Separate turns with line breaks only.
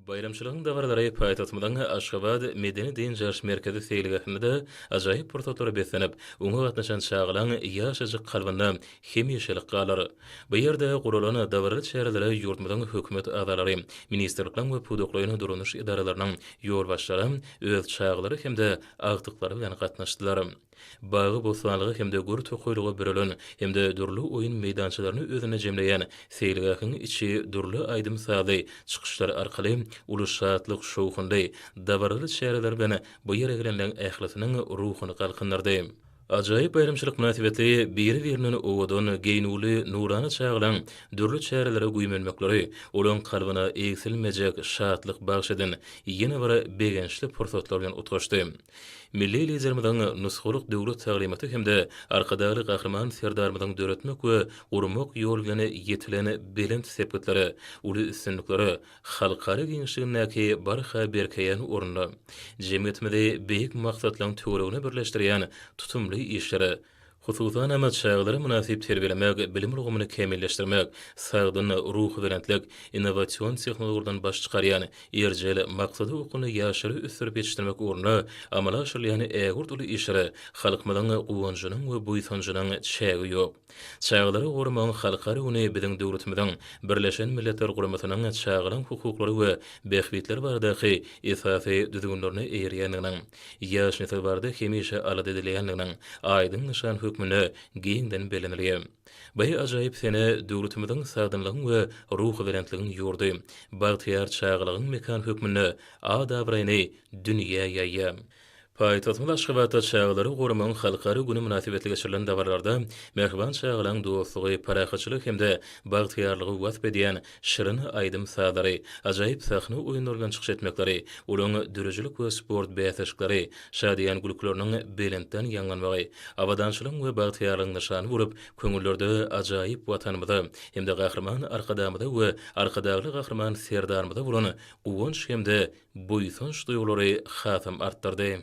Baýramçylygyň dabaralary paýtagtymyzyň Aşgabat medeni-dynç alyş merkezi seýilgähinde-de ajaýyp pursatlara beslenip, oňa gatnaşan çagalaň ýaşajyk kalbynda hemişelik galar. Bu ýerde guralan dabaraly çärelere ýurdumyzyň Hökümet agzalary, ministrlikleriň we pudaklaýyn dolanyş edaralarynyň ýolbaşçylary öz çagalary hem-de agtyklary bilen gatnaşdylar. Bagy-bossanlyga hem-de gür tokaýlyga bürelen hem-de dürli oýun meýdançalaryny özünde jemleýän seýilgähiň içi dürli aýdym-sazly çykyşlar arkaly uly şatlyk-şowhunly, dabaraly çäreler bilen bu ýere gelenleň ählisiniň ruhuny galkyndyrdy. Ajaýyp baýramçylyk mynasybetli biri-birinden owadan, geýnüwli, nurana çagalaň dürli çärelere güýmenmekleri olaň kalbyna egsilmejek şatlyk bagyş eden ýene bir begençli pursatlar bilen utgaşdy. Milli Liderimiziň nusgalyk döwlet taglymaty hem-de Arkadagly Gahryman Serdarymyzyň döretmek we gurmak ýoly bilen ýetilen belent sepgitlere, uly üstünliklere, halkara giňişligindäki barha berkeýän ornuna, jemgyýetimizi beýik maksatlaryň töweregine birleşdirýän tutumly işlere, Hususanam, çagalary mynasyp terbiýelemek, bilim ulgamyny kämilleşdirmek, sagdyn ruhubelentlik, innowasion tehnologiýalardan baş çykarýan, erjel, maksada okgunly ýaşlary ösdürip ýetişdirmek ugrunda amala aşyrylýan ägirt uly işlere halkymyzyň guwanjynyň we buýsanjynyň çägi ýok. Çagalary goramagyň halkara güni biziň döwletimiziň Birleşen Milletler Guramasynyň çagalaryň hukuklary we bähbitleri baradaky esasy düzgünlerine eýerýändiginiň, Ýaş nesil barada hemişe alada edilýändiginiň aýdyň nyşany hökmünde giňden bellenilýär. Bu ajaýyp sene döwletimiziň sagdynlygyň we ruhubelentligiň ýurdy, bagtyýar çagalygyň mekany hökmünde at-abraýyny dünýä ýaýýar. Paýtagtymyz Aşgabatda Çagalary goramagyň halkara güni mynasybetli geçirilen dabaralarda mähriban çagalaryň dostlugy, parahatçylygy hem-de bagtyýarlygy wasp edýän şirin aýdym-sazlary, ajaýyp sahna oýunlary bilen çykyş etmekleri, olaryň döredijilik we sport bäsleşikleri, şadyýan gülküleriniň belentden ýaňlanmagy abadançylygyň we bagtyýarlygyň nyşany bolup, köňüllerde ajaýyp Watanymyza hem-de Gahryman Arkadagymyza we Arkadagly Gahryman Serdarymyza bolan guwanç hem-de buýsanç duýgulary hasam artdyrdy.